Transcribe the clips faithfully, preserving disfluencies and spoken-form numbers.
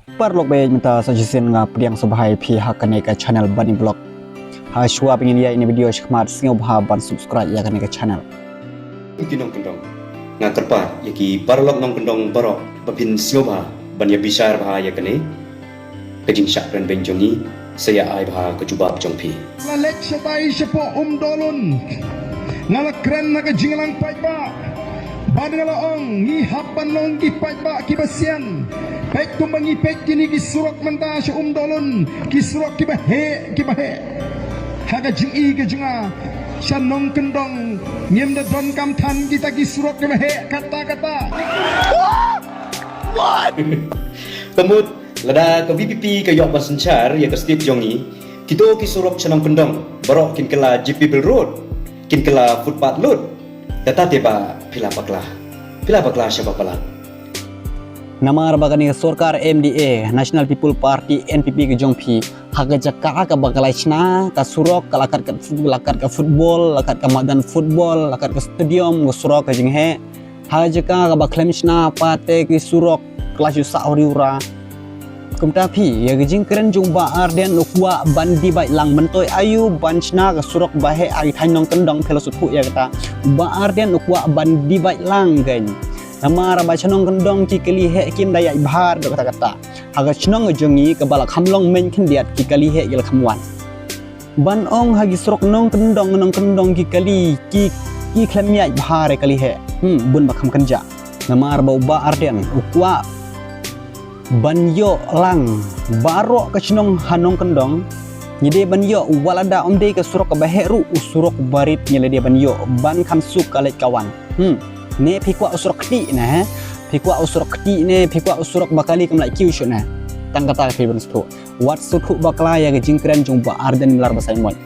Paralok ba ïeit mynta sa shisien nga pdiang sngewbha ïa phi ha kane ka channel Bani Vlog. Ha shuwa ba ngin ïa ïa ine video shakhmat sngewbha ban subscribe ïa kane ka channel. Ki nongkyndong. Nga kyrpad ïa ki paralok nongkyndong baroh ba phin sngewbha ban ïa bishar bha ïa kane ka jingshah kren beiñ jong ngi, sa ïa ai bha ka jubab jong phi. La leit shatai shapoh Umdolun. Nga la kren na ka jingïalang paidbah. Bad nga la ong ngi hap ban long ki paidbah kiba sian. Peit kumba ngi peit kine ki surok mynta sha Umdolun, ki surok kiba heh kiba heh. Ha ka jingi ka jong nga, sha Nongkyndong ngim da donkam than kita ki surok kiba heh katta katta. Ka mut, lada ka VPP ka ïoh ban synshar ïa ka state jong ngi, kito ki surok sha Nongkyndong baroh kin kylla J P Bill Road, kin kylla footpath lut. Kata te ba phi la bakla, phi la bakla sha ba palat. Namar ba kane ka sorkar MDA, National People Party, NPP ka jong phi, ha ka jaka kaba ka la shna ka surok, ka la kat ka, la kat ka football, la kat ka madan football, la kat ka stadium, ka surok ka jingheh. Ha ka jaka kaba khlem shna pat te ki surok ka la shu sah huri hura. Kumta phi, ïa ka jingkren jong Bah Ardent u kwah ban debate lang, myntoi aïu ban shna ka surok ba heh ha ki thaiñ Nongkyndong, phi la sngewthuh ïa kata. Bah Ardent u kwah ban debate lang kein. Namar ba sha Nongkyndong ki kali heh kim da ïaid bha ruh katta katta. Ha ka shnong ka jong ngi kaba la kham long meiñ khyndiat ki kali heh ki la kham wan. Ban ong ha ki surok Nongkyndong, Nongkyndong ki kali, ki, ki khlem ïaid bha re kali heh. Hmm, bun ba kham kynjah. Namar ba u Bah Ardent u kwah ban ïoh lang baroh ka shnong ha Nongkyndong. Ngi dei ban ïoh, wat lada ym dei ka surok kaba heh ruh, u surok barit ngi la dei ban ïoh ban kham suk ka leit ka wan. Hmm. Ne phi kwah u surok ktieh ne, he? Phi kwah u surok ktieh ne, phi kwah u surok ba kali kam lah kiew shuh ne? Tang kata phi ban sngewthuh. Wat sngewthuh bakla ïa ka jingkren jong Bah Ardent Miller Basaiawmoit.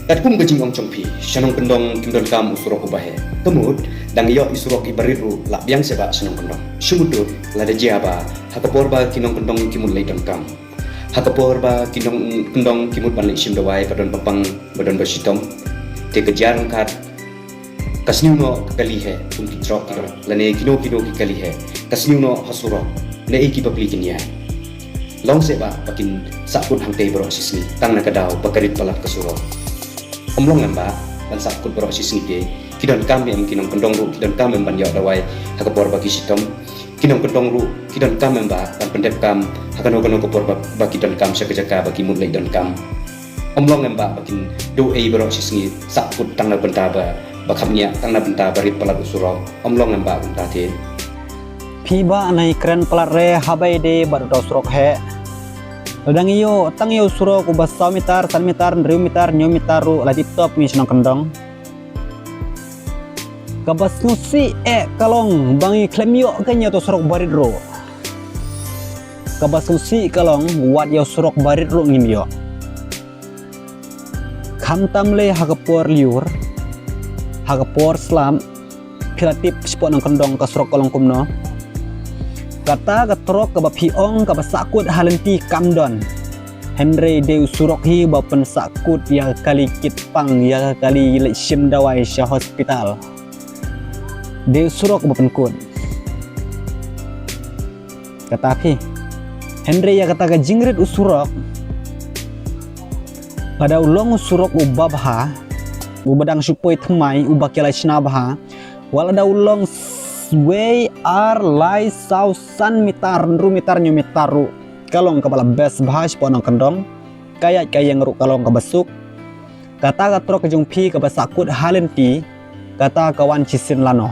Katkum ka jingong jong phi, sha Nongkyndong kim donkam u surok uba heh. Ka mut, dang ïoh i surok iba rit ruh la biang seh ba sha Nongkyndong. Shu mutdur, lada jia ba ha ka por ba ki Nongkyndong ki mut leit donkam, ha ka por ba ki Nongkyndong ki mut ban leit shim dawai, ba don ba pang, ba don ba shitom, te ka jia ryngkat, ka sniew noh ka kali heh kum ki trok ki don, lane kino kino ki kali heh, ka sniew noh ha surok. Naei ki bapli kin ïaid? Long seh ba ba kin sahkut hangtei baroh shisngi, tang na ka daw ba ka rit palat ka surok. Ym long em ba ban sahkut baroh shisngi te? Ki donkam em, ki Nongkyndong ruh ki donkam em ban ïoh dawai ha ka por ba ki shitom? Ki Nongkyndong ruh ki donkam em ba ban pyndep kam ha kano kano ka por ba, ba ki donkam sha ka jaka ba ki mut leit donkam? Ym long em ba ba kin duh ei baroh shisngi, sahkut tang na bynta ba, ba kham ñiah, tang na bynta ba rit palat u surok? Ym long em ba kumta te? Phi ba nai kren palat re, haba ïadei bad uta u surok heh. Lada ngi ïoh tang ïa u surok uba saw mitar, san mitar, hynriew mitar, hynñiew mitar ruh la tip top ngi sha Nongkyndong. Kaba sngewsih eh ka long ba ngi khlem ïoh kein ïa uta u surok barit ruh. Kaba sngewsih ka long wat ïa u surok barit ruh ngim ïoh. Khamtam lei ha ka por lyiur, ha ka por slap, phi la tip shapoh Nongkyndong ka surok ka long kumno. Kata ka trok kaba phi ong kaba sahkut ha lynti kam don. Hynrei dei u surok hi ba pynsahkut ïa ka kali kit pang, ïa ka kali leit shim dawai sha hospital. Dei u surok ba pynkut. Kata phi. Hynrei ïa kata ka jingrit u surok, lada u long u surok uba bha, uba dang shu poi thymmai, uba ki la shna bha, wat lada u long s-, wei, ar, lai, saw, san mitar, hynriew mitar, hynñiew mitar ruh, ka long kaba la best bha shapoh Nongkyndong. Ka ïaid ka ïeng ruh ka long kaba suk. Kata ka trok ka jong phi kaba sahkut ha lynti, kata ka wan shisien lano.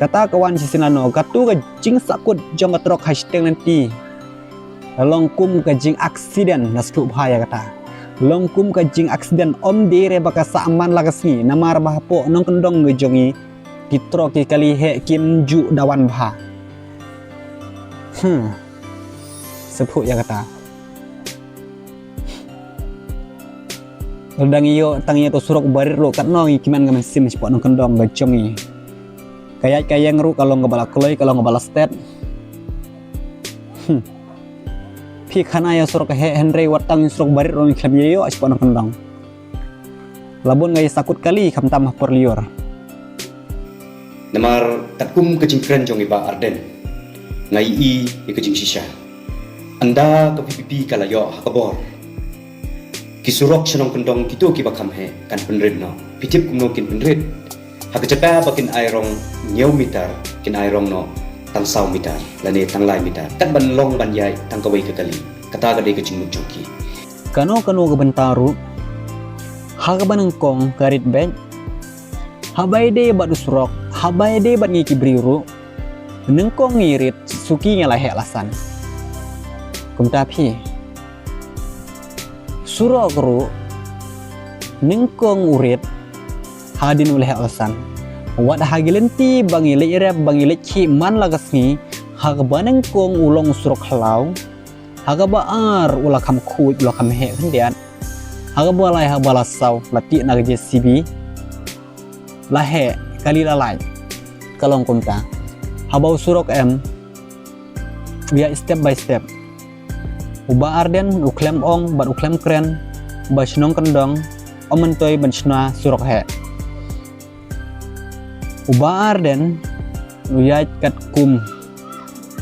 Kata ka wan shisien lano, kato ka jingsahkut jong ka trok ha shiteng lynti. Long kum ka jing accident, na sngewthuh bha ïa kata. Long kum ka jing accident, ym dei re ba ka sah man la ka sngi, namar ba hapoh Nongkyndong ka jong ngi, ki trok ki kali heh kim ju da wan bha. Hmm. Sngewthuh ïa kata. Lada ngi ïoh tang ïa uta u surok barit ruh, katno ngi kmen ka mynsiem shapoh Nongkyndong ka jong ngi. Ka ïaid ka ïeng ruh ka long kaba la kloi, ka long kaba la stet. Hmm. Phi khana ïa u surok heh, hynrei wat tang ïa u surok barit ruh ngi khlem ïa ïoh shapoh Nongkyndong. La bun nga ïa sahkut kali khamtam ha por lyiur. Namar katkum ka jingkren jong i Bah Ardent, Nga ïohi ïa ka jingshisha. Ynda ka VPP ka la ïoh ha ka bor, ki surok shnong kyndong kito kiba kham heh kan pynrit noh. Phi tip kumno kin pynrit? Ha ka jaka ba kin ai rong hynñiew mitar, kin ai rong noh tang saw mitar lane tang lai mitar, kat ban long ban ïaid tang kawei ka kali. Kata ka dei ka jingmut jong ki. Kano kano ka bynta ruh, ha kaba nyngkong ka rit beit. Haba ïadei bad u surok, haba ïadei bad ngi ki briew ruh, nyngkong ngi rit suki ngi la heh la san. Kumta phi, surok ruh nyngkong u rit hadien u la heh la san. Wat ha ki lynti ba ngi leit rep, ba ngi leit khih man la ka sngi, ha kaba nyngkong u long u surok khlaw, ha kaba ar u la kham khuid, u la kham heh khyndiat. Ha kaba lai, ha kaba la saw, la tih na ka JCB, la heh, kali la lait. Ka long kumta. Haba u surok em, u ïaid step by step. U Bah Ardent u khlem ong bad u khlem kren ba shnong kyndong ym myntoi ban shna surok heh. U Bah Ardent u ïaid katkum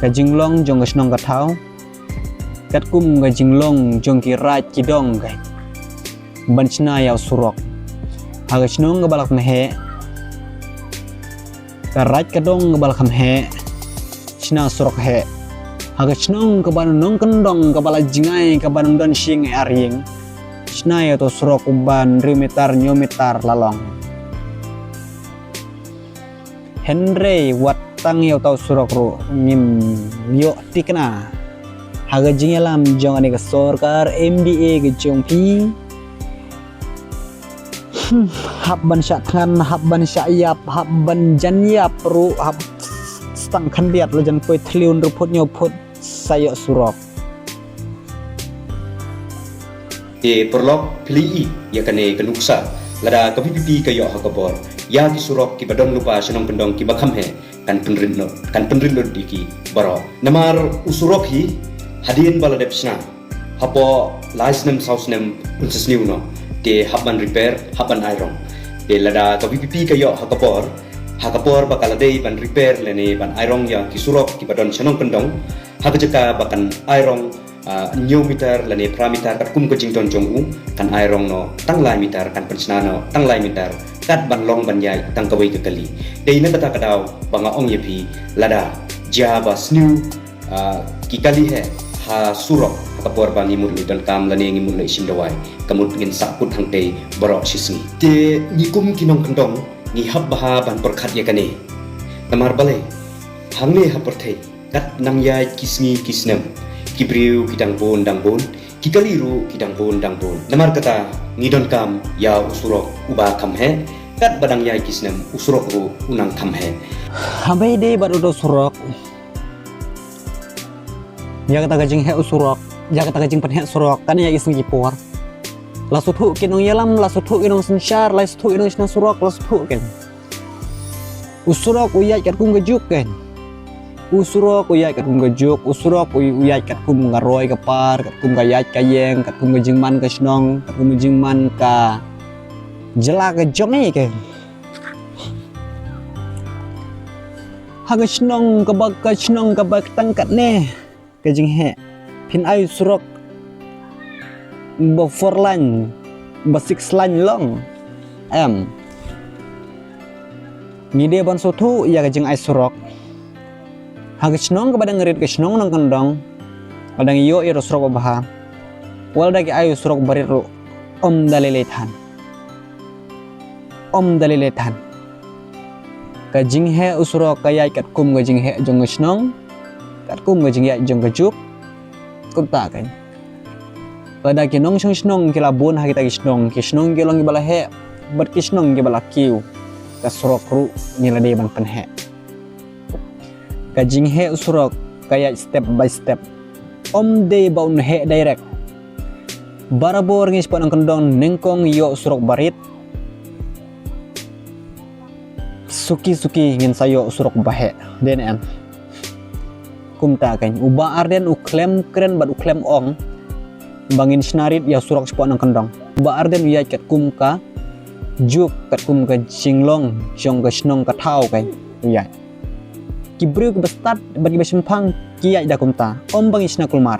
ka jinglong jong ka shnong ka thaw, katkum ka jinglong jong ki raid ki dong, ka ban shna ïa u surok. Ha ka shnong kaba la kham heh, ka raid ka dong kaba la kham heh, shna surok heh. Ha ka shnong kaba nongkyndong, kaba la jngai, kaba nongdon shi ïing ar ïing, shna ïa uto u surok uba hynriew mitar, hynñiew mitar la long. Hynrei wat tang ïa uto u surok ruh ngim ïoh thikna. Ha ka jingïalam jong kane ka sorkar MDA ka jong phi, hmm, hap ban shah thngan, hap ban shah ïap, hap ban jan ïap ruh, hap stang khyndiat la jan poi thliew hynriew phut hynñiew phut sa ïoh surok. Te paralok, phi la ïohi ïa kane ka nuksa, lada ka VPP ka ïoh ha ka bor ïa ki surok kiba don lypa shnong kyndong kiba kham heh, kan pynrit lut, kan pynrit lut ïa ki baroh. Namar u surok hi, hadien ba la dep shna, hapoh lai snem saw snem un sa sniew noh. Te hap ban repair, hap ban ai rong. Te lada ka VPP ka ïoh ha ka bor, ha ka por ba ka la dei ban repair lane ban ai rong ïa ki surok kiba don shnong kyndong, ha ka jaka ba kan ai rong, ah, hynñiew mitar lane phra mitar katkum ka jingdon jong u, kan ai rong noh tang lai mitar, kan pynshna noh tang lai mitar, kat ban long ban ïaid tang kawei ka kali. Dei na kata ka daw ba nga ong ïa phi, lada jia ba sniew, ah, ki kali heh ha surok ha ka por ba ngi mut leit donkam lane ngi mut leit shim dawai, ka mut ngin sahkut hangtei baroh shi sngi. Te ngi kum ki nongkyndong ngi hap bha ban pyrkhat ïa kane. Namar balei, hangne ha pyrthei, kat nang ïaid ki sngi ki snem, ki briew ki dang bun dang bun, ki kali ruh ki dang bun dang bun. Namar kata ngi donkam ïa u surok uba kham heh, kat ba dang ïaid ki snem u surok ruh u nang kham heh. Haba ïadei bad uto u surok, ïa kata ka jingheh u surok, ïa kata ka jingpynheh surok, kane ïa ki sngi ki por, la sngewthuh ki nongïalam, la sngewthuh ki nongsynshar, la sngewthuh ki nongshna surok, la sngewthuh ki. U surok u ïaid katkum ka juk, kan. U surok u ïaid katkum ka juk, u surok u, u ïaid katkum ka roi ka par, katkum ka ïaid ka ïeng, katkum ka jingman ka shnong, katkum ka jingman ka jylla ka jong ngi, kan. Ha ka shnong kaba, ka shnong kaba tang katne ka jingheh, phin ai u surok ba four lane, ba six lane long? Em. Ngi dei ban sngewthuh ïa ka jingai surok. Ha ka shnong kaba dang rit, ka shnong nongkyndong, ba dang ïoh ïa u surok ba bha, wat la da ki ai u surok ba rit ruh, ym da lei lei than. Ym da lei lei than. Ka jingheh u surok ka ïaid katkum ka jingheh jong ka shnong, katkum ka jingïaid jong ka juk. Kumta, kan. Lada ki nongshong shnong ki la bun ha kita ki shnong, ki shnong ki long kiba la heh, bad ki shnong kiba la kiew, ka surok ruh ngi la dei ban pynheh. Ka jingheh u surok ka ïaid step by step. Ym dei ba un heh direct. Barabor ngi shapoh nongkyndong nyngkong ïoh u surok ba rit, suki suki ngin sa ïoh u surok ba heh. Dei ne em? Kumta, kan. U Bah Ardent u khlem kren bad u khlem ong ba ngin shna rit ïa u surok shapoh nongkyndong. U Bah Ardent u ïaid katkum ka juk, katkum ka jinglong jong ka shnong ka thaw, kan. U ïaid. Ki briew kiba stad bad kiba shemphang ki ïaid da kumta. Ym ba ngi shna kulmar.